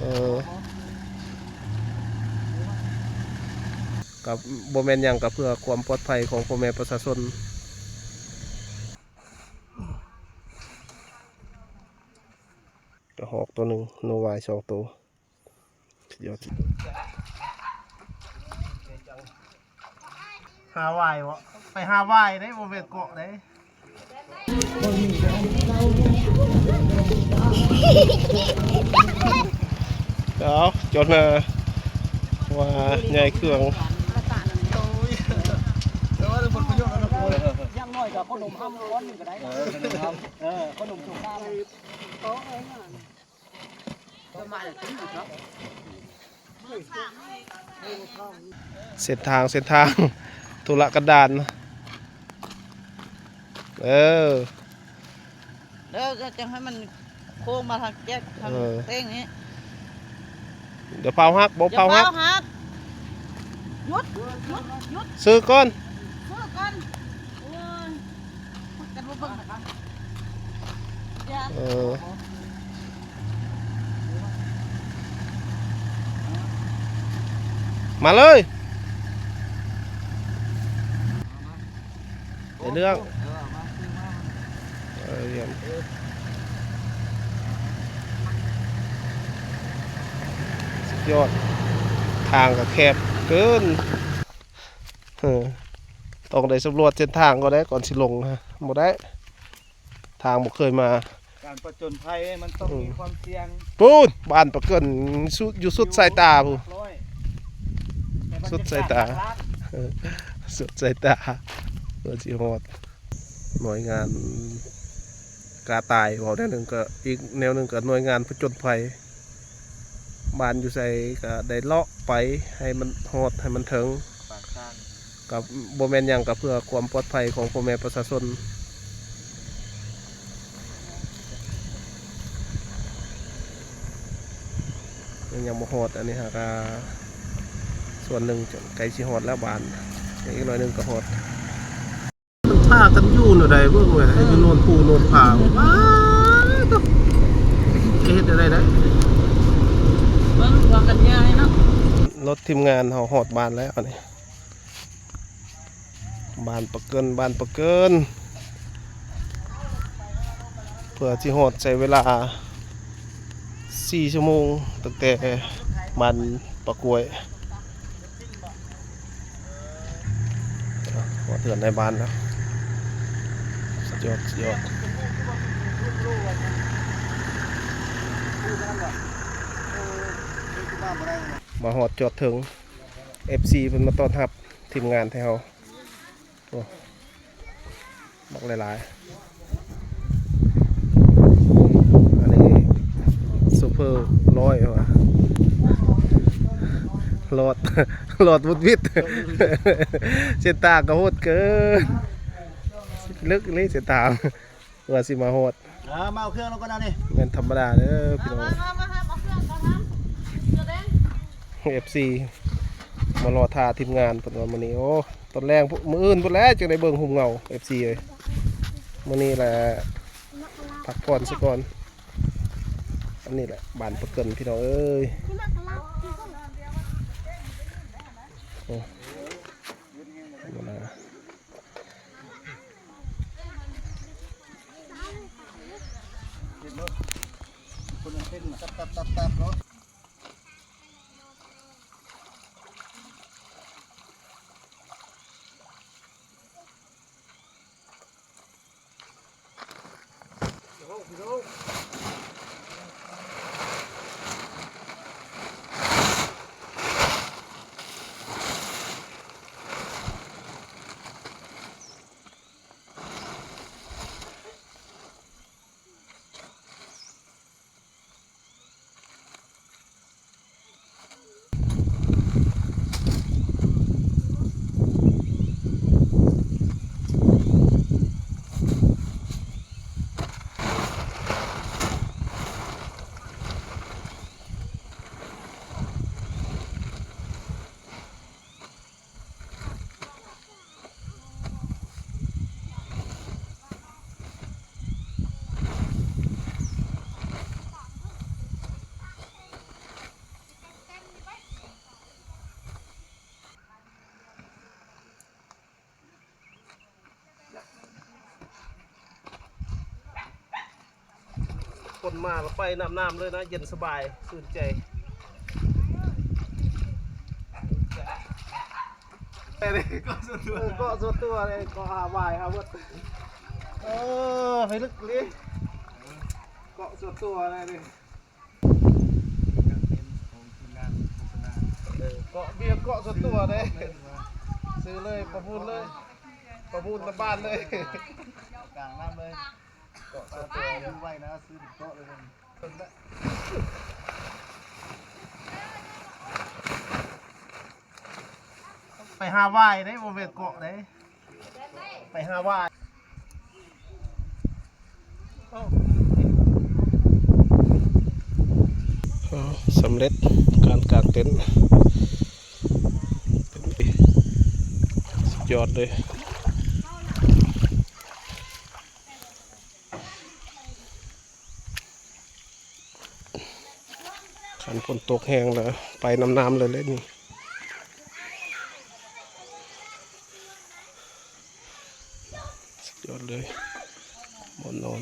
ເອີ ກໍບໍ່ແມ່ນຫຍັງ ກໍເພື່ອຄວາມປອດໄພຂອງພໍ່ແມ່ປະຊາຊົນ. ກະຮອກໂຕໜຶ່ງ ໜູວາຍສອງໂຕ. ຫາຫວາຍບໍ່? ໄປຫາຫວາຍເດ້ ບໍ່ແມ່ນເກາະເດ້. ເອົາ ຈົນວ່າໃຫຍ່ເຄື່ອງ. ຢ່າງໜ້ອຍກໍເອົາໜົມຫ້ຳກ້ອນໜຶ່ງກໍໄດ້. ເອີ ເອົາໜົມ ເອີ ເອົາໜົມໂຊກາ. ເສັ້ນທາງ ເສັ້ນທາງທຸລະກັນດານ. ເອີ ເດີ ຈັ່ງໃຫ້ມັນໂຄ້ງມາທາງແກ້ກ ທາງ ເອີ ເຕັ້ງນີ້. ດຽວເຜົາຫັກ ບໍ່ເຜົາຫັກ. ດຽວເຜົາຫັກ. ຢຸດ ຢຸດ ຢຸດ ຊື້ກ່ອນ ຊື້ກ່ອນ. ໂອ້ຍ ເອີ ມາເລີຍ ໄດ້ເລື່ອງ. ເອີ ສຸດຍອດ ທາງກໍແຄບເກີນ. ເອີ ຕ້ອງໄດ້ສຳຫຼວດເສັ້ນທາງກ່ອນໄດ໋ ກ່ອນຊິລົງນະ ບໍ່ໄດ້ ທາງບໍ່ເຄີຍມາ. ການປະຈົນໄພມັນຕ້ອງ ອືມ ມີຄວາມສ່ຽງ. ປູ້ນ ບ້ານປາເກີນ ສຸດ ຢູ່ສຸດສາຍຕາພຸ້ນ ສຸດສາຍຕາ ສຸດສາຍຕາ ເພື່ອຊິຮອດ. ໜ່ວຍງານກາຕາຍ ເວົ້າແນວໜຶ່ງກໍ ອີກແນວໜຶ່ງກໍໜ່ວຍງານປະຈົນໄພ. ບ້ານຢູ່ໃສກໍໄດ້ເລາະໄປໃຫ້ມັນຮອດ ໃຫ້ມັນເຖິງ. ກໍບໍ່ແມ່ນຫຍັງ ກໍເພື່ອຄວາມປອດໄພຂອງພໍ່ແມ່ປະຊາຊົນ. ຍັງ ຍັງບໍ່ຮອດ ອັນນີ້ຫາກະສ່ວນໜຶ່ງ ໃກ້ຊິຮອດແລ້ວບ້ານ ອີກໜ້ອຍໜຶ່ງກໍຮອດ. ມັນພາກັນຢູ່ແນວໃດເບິ່ງແຫຼະ ຢູ່ໂນນພູໂນນຜາ ວ້າ ເຮັດແນວໃດໄດ້ ເບິ່ງພາກັນຍ້າຍເນາະ. ລົດທີມງານເຮົາຮອດບ້ານແລ້ວນີ້ ບ້ານປາເກີນ ບ້ານປາເກີນ ເພື່ອຊິຮອດໃຊ້ເວລາສີ່ຊົ່ວໂມງ ຕັ້ງແຕ່ບ້ານປາກວຍ. ຮອດເຮືອນນາຍບ້ານແລ້ວ ສຸດຍອດ ສຸດຍອດ. ມາຮອດຈອດເຖິງ ເອັຟຊີ ເພິ່ນມາຕ້ອນຮັບທີມງານໄທເຮົາ. ໂອ້ ບັກຫຼາຍໆ. ອັນນີ້ໂຊເຟີຮ້ອຍວ່າ ລອດ ລອດວຸດວິດ ເສັ້ນທາງກໍໂຫດເກີນ ເລິກເລີຍເສັ້ນທາງ ກວ່າຊິມາຮອດ. ເອີ ມາເອົາເຄື່ອງລົງກ່ອນນະນີ້ ແມ່ນທຳມະດາເດີພີ່ນ້ອງ. ມາ ມາ ມາ ມາເອົາເຄື່ອງກ່ອນນະ ເສື້ອແດງ ເອັຟຊີ ມາລໍຖ້າທີມງານເພິ່ນວ່າມື້ນີ້. ໂອ້ ຕອນແລງ ມື້ອື່ນພຸ້ນແຫຼະ ຈຶ່ງໄດ້ເບິ່ງຮູບເງົາ ເອັຟຊີເອີຍ. ມື້ນີ້ແຫຼະ ພັກຜ່ອນຊະກ່ອນ. ອັນນີ້ແຫຼະ ບ້ານປາເກີນ ພີ່ນ້ອງເອີຍ. ໂອ້ ມາແລ້ວໄປນຳນ້ຳເລີຍນະ ເຢັນສະບາຍຊື່ນໃຈ. ເກາະສ່ວນຕົວເລີຍ ເກາະຫາຫວາຍຫາເບິດ. ເອີ ໃຫ້ລຶກເລີຍ ເກາະສ່ວນຕົວເລີຍ. ເກາະເບຍ ເກາະສ່ວນຕົວເດ້ ຊື້ເລີຍ ປະມູນເລີຍ ປະມູນນຳບ້ານເລີຍ ກາງນ້ຳເລີຍ ເກາະສ່ວນຕົວ ໄວ້ນະ ຊື້ເກາະເລີຍ. ໄປຫາຫວາຍເດ້ ບໍ່ແມ່ນເກາະເດ້ ໄປຫາຫວາຍ. ສຳເລັດການກາງເຕັນ ສຸດຍອດເລີຍ. ຄັນຝົນຕົກແຮງແລ້ວ ໄປນຳນ້ຳເລີຍແຫຼະນີ້ ສຸດຍອດເລີຍ ບ່ອນນອນ.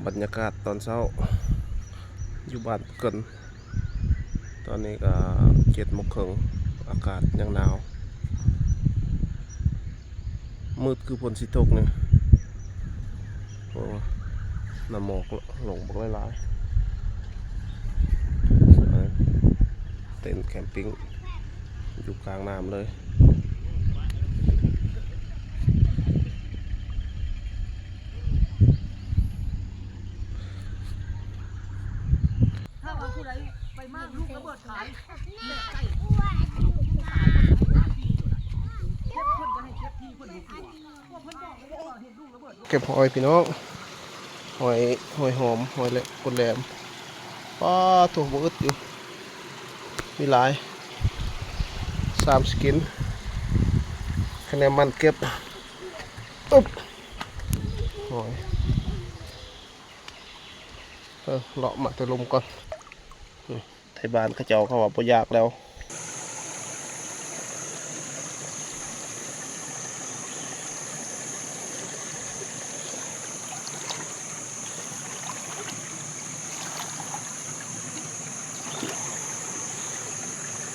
ບັນຍາກາດຕອນເຊົ້າຢູ່ບ້ານປະເກີນ. ຕອນນີ້ກໍເຈັດໂມງເຄິ່ງ ອາກາດຍັງໜາວ ມືດຄືຝົນຊິຕົກນີ້. ໂອ້ ນ້ຳໝອກລົງບັກຫຼາຍໆ. ເຕັນແຄມປິງຢູ່ກາງນ້ຳເລີຍ. ຖ້າວ່າຜູ້ໃດໄປມາກລູກລະເບີດຂາຍ ແບກໄກ່ ເກັບຫອຍພີ່ນ້ອງ ຫອຍ ຫອຍຫອມ ຫອຍແຫຼະ ກົນແຫຼມ. ປາໂທ້ ບໍ່ອຶດຢູ່ ມີຫຼາຍ ສາມສະກິນ ຄະແນນມັນເກັບ. ອຶບ ຫອຍ ເອີ ເລາະມາແຕ່ລຸ່ມກ່ອນ. ໄທບ້ານເຂົາເຈົ້າເຂົາວ່າບໍ່ຢາກແລ້ວ.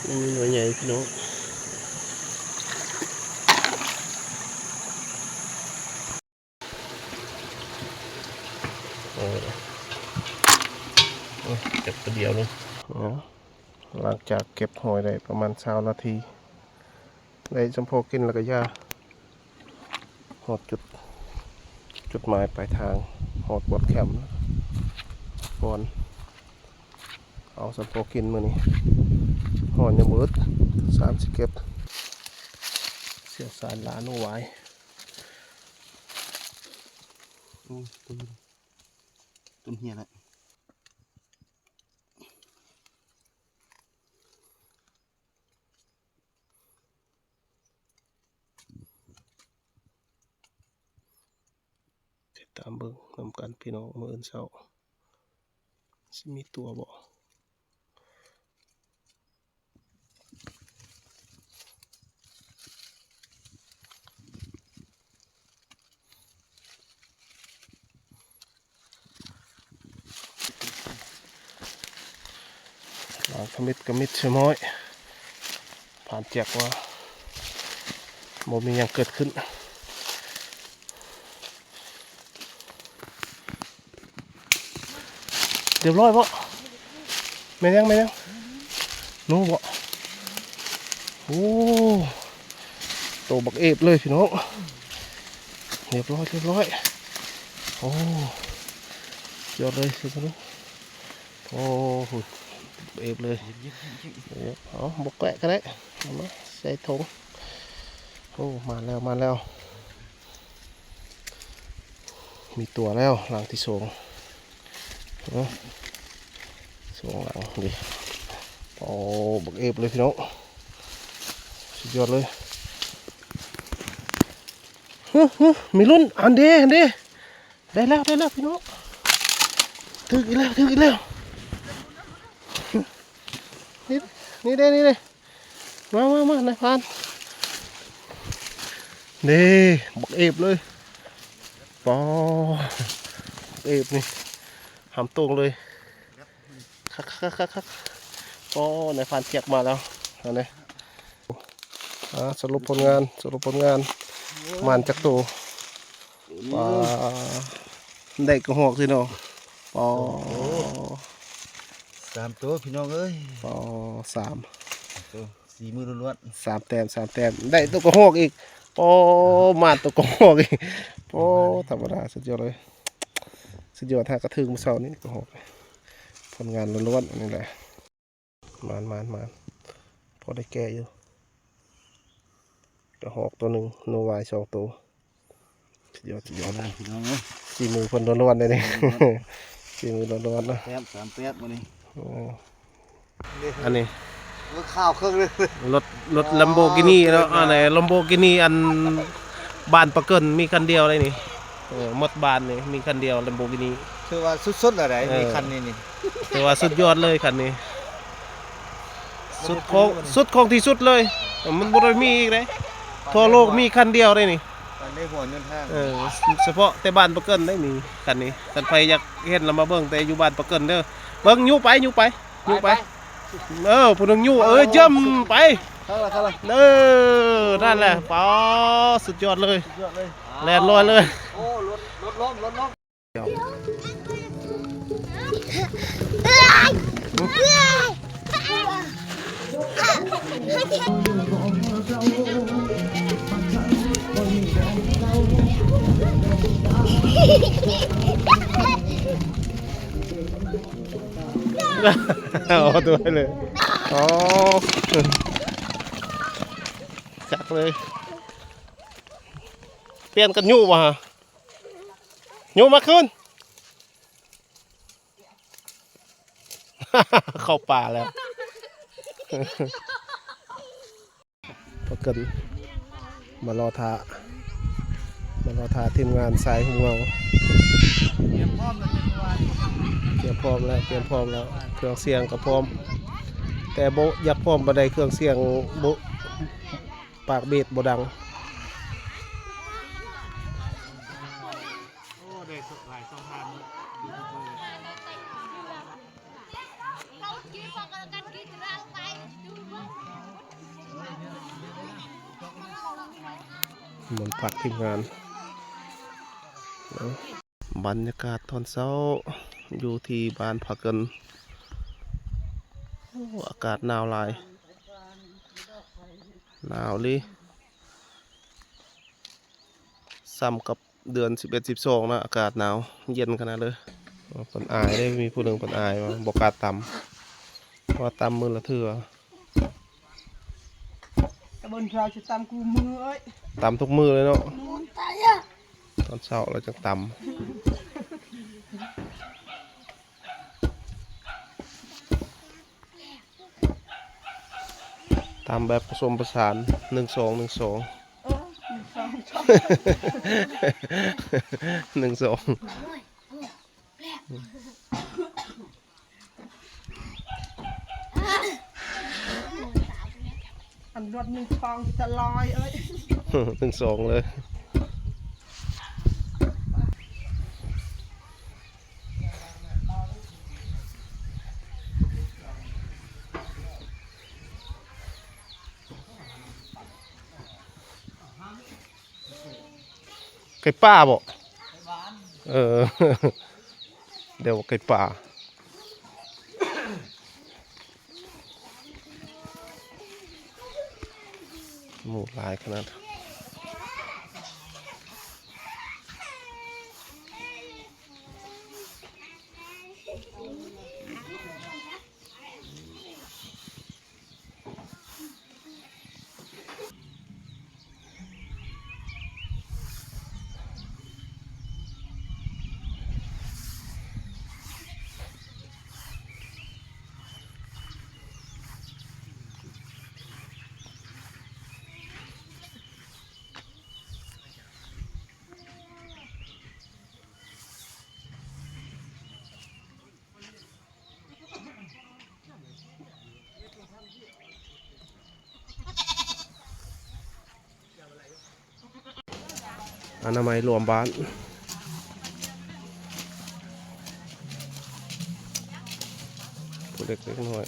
ໂອ້ຍ ໜ່ວຍໃຫຍ່ພີ່ນ້ອງ. ເອີ ເກັບຕົວດຽວໜຶ່ງ. ຫຼັງຈາກເກັບຫອຍໄດ້ປະມານຊາວນາທີ ໄດ້ສຳພໍກິນແລ້ວກໍຢ່າ ຮອດຈຸດ ຈຸດໝາຍປາຍທາງ ຮອດບ່ອນແຄມ ກ່ອນ ເອົາສຳພໍກິນມື້ນີ້ ຮອດຍັງບໍ່ເບິດ ສາມສິບເກັບ. ຊ່ຽວຊານຫຼ້າໜູຫວາຍ. ໂອ້ ຕົ້ນ ຕົ້ນເຫ່ຍແລ້ວ. ຕິດຕາມເບິ່ງນຳກັນພີ່ນ້ອງ ມື້ອື່ນເຊົ້າຊິມີຕົວບໍ່. ລ້າງຂະມິດກະມິດຊະມ້ອຍ ຜ່ານແຈັກວ່າບໍ່ມີຫຍັງເກີດຂຶ້ນ. ຮຽບຮ້ອຍບໍ່? ແມ່ນຫຍັງ ແມ່ນຫຍັງ? ໜູບໍ່? ໂອ້ ໂຕບັກເອບເລີຍພີ່ນ້ອງ. ຮຽບຮ້ອຍ ຮຽບຮ້ອຍ. ໂອ້ ຍອດເລີຍພີ່ນ້ອງ. ໂອ້ ເອບເລີຍ. ເອົາ ບໍ່ແກະກໍໄດ້. ເອົາມາໃສ່ຖົງ. ໂອ້ ມາແລ້ວ ມາແລ້ວ. ມີຕົວແລ້ວ ຫຼັງທີສອງ. ເນາະ ສອງຫຼັງນີ້. ໂອ້ ບັກເອບເລີຍພີ່ນ້ອງ. ສຸດຍອດເລີຍ. ຫຶ ຫຶ ມີລຸ້ນ. ອັນເດ ອັນເດ. ໄດ້ແລ້ວ ໄດ້ແລ້ວພີ່ນ້ອງ. ຖືກອີກແລ້ວ ຖືກອີກແລ້ວ. ນີ້ ນີ້ເດ້ ນີ້ເດ້. ມາ ມາ ມາ ນາຍພານ. ເດ້ ບັກເອບເລີຍ. ປາ ບັກເອບນີ້ ຫຳໂຕ່ງເລີຍ. ຄັກໆໆໆ. ໂອ້ ນາຍພານຈຽກມາແລ້ວ. ອັນນີ້ ອ່າ ສະຫຼຸບຜົນງານ ສະຫຼຸບຜົນງານ. ໝານຈັກໂຕ? ປາ ໄດ້ກະຮອກຊິເນາະ. ປາ ສາມໂຕພີ່ນ້ອງເອີຍ. ປາ ສາມໂຕ. ສີມືລ້ວນໆ. ສາມແຕ້ມ ສາມແຕ້ມ. ໄດ້ໂຕກະຮອກອີກ. ໂອ້ ມາໂຕກະຮອກອີກ. ໂອ້ ທຳມະດາ ສຸດຍອດເລີຍ ສຸດຍອດ. ຫາກະຖືກມື້ເຊົ້ານີ້ກະຮອກ. ຜົນງານລ້ວນໆ ອັນນີ້ແຫຼະ. ມານໆໆ. ພໍໄດ້ແກ່ຢູ່. ກະຮອກໂຕໜຶ່ງ ໜໍ່ຫວາຍສອງໂຕ. ສຸດຍອດ ສຸດຍອດ ພີ່ນ້ອງເອີຍ. ຝີມືເພິ່ນລ້ວນໆເດ້ນີ້. ຝີມືລ້ວນໆເນາະ. ແຕ້ມ ສາມແຕ້ມມື້ນີ້. ເອີ ອັນນີ້ ເອີ ຂາວເຄິ່ງເລີຍ. ລົດ ລົດ ອໍ ລັມໂບກິນີເນາະ. ເປັນ ອັນນີ້ ລັມໂບກິນີ ອັນບ້ານປາເກີນມີຄັນດຽວເດ້ນີ້. ເອີ ໝົດບ້ານນີ້ມີຄັນດຽວ ລັມໂບກິນີ. ຖືວ່າສຸດໆແລ້ວໃດ໋. ເອີ ມີຄັນນີ້ນີ້ ຖືວ່າສຸດຍອດເລີຍຄັນນີ້. ສຸດຂອງ ສຸດຂອງທີ່ສຸດເລີຍ. ມັນບໍ່ໄດ້ມີອີກເດ້. ທົ່ວໂລກມີຄັນດຽວເດ້ນີ້. ອັນນີ້ຫົວຍົນຫ້າງ. ເອີ ສະເພາະແຕ່ບ້ານປາເກີນໄດ້ນີ້ ຄັນນີ້. ຄັນໃຜຢາກເຫັນລະມາເບິ່ງແຕ່ຢູ່ບ້ານປາເກີນເດີ. ເບິ່ງ ຍູ້ໄປ ຍູ້ໄປ ຍູ້ໄປ. ເອີ ຜູ້ໜຶ່ງຍູ້. ເອີ ຢ້ຳໄປ. ເອີ ນັ້ນແຫຼະ. ປາ ສຸດຍອດເລີຍ. ສຸດຍອດເລີຍ. ແລ່ນລອຍເລີຍ. ໂອ້ ລົດ ລົດລົ້ມ ລົດລົ້ມ. ເອົາຕົວເລີຍ. ອໍ ຈັກເລີຍ. ປ່ຽນກັນຍູ້ບໍ່ຫະ? ຍູ້ມາຄືນ. ເຂົ້າປ່າແລ້ວ. ປາເກີນ ມາລໍຖ້າ ມາລໍຖ້າທີມງານສາຍຫຸມເງົາ. ຕຽມພ້ອມແລ້ວ ຕຽມພ້ອມແລ້ວ ຕຽມພ້ອມແລ້ວ. ເຄື່ອງສຽງກໍພ້ອມ ແຕ່ບໍ່ຢາກພ້ອມປານໃດ. ເຄື່ອງສຽງບໍ່ ປາກເບດບໍ່ດັງ. ໂອ້ ໄດ້ຫຼາຍຊ່ອງທາງເນາະ. ມ່ວນພັກທີມງານເນາະ. ບັນຍາກາດຕອນເຊົ້າຢູ່ທີ່ບ້ານຜາເກີນ. ໂອ້ ອາກາດໜາວຫຼາຍ ໜາວອີ່ຫຼີ. ສ່ຳກັບເດືອນສິບເອັດ ສິບສອງນະ ອາກາດໜາວເຢັນຂະໜາດເລີຍ. ເພິ່ນອາຍເດ້ ມີຜູ້ໜຶ່ງເພິ່ນອາຍວ່າບໍ່ກ້າຕຳ ເພາະວ່າຕຳມື້ລະເທື່ອ. ຕະບົນເຮົາຈະຕຳຄູ່ມື້ເອີຍ ຕຳທຸກມື້ເລີຍເນາະ. ຕອນເຊົ້າລາວຈັ່ງຕຳ. ຕຳແບບປະສົມປະສານ ໜຶ່ງສອງ ໜຶ່ງສອງ ເອີ ໜຶ່ງສອງ ໜຶ່ງສອງ. ອັນລົດໜຶ່ງສອງຈະລອຍເອີຍ. ໜຶ່ງສອງເລີຍ. ໄກ່ປ່າບໍ່? ເອີ ດຽວໄກ່ປ່າ. ໝູຫຼາຍຂະໜາດ. ອະນາໄມລວມບ້ານ ຜູ້ເລັກເລັກນ້ອຍ.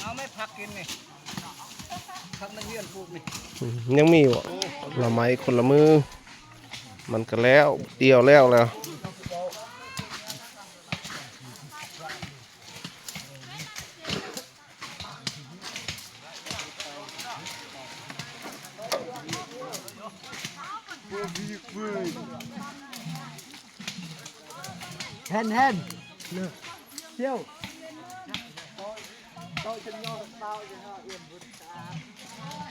ເອົາໄມ້ຜັກກິນນີ້ ຜັກນັກຮຽນປູກນີ້. ອືມ ຍັງມີຢູ່ບໍ່? ລະໄມ້ຄົນລະມື ມັນກະແລ້ວ ດຽວແລ້ວແລ້ວ. ເຫັນ ເຫັນ ດຽວ. ໂຕະ ໂຕະ ຈະມີເອົາເອົາ ເອີ ເອີ.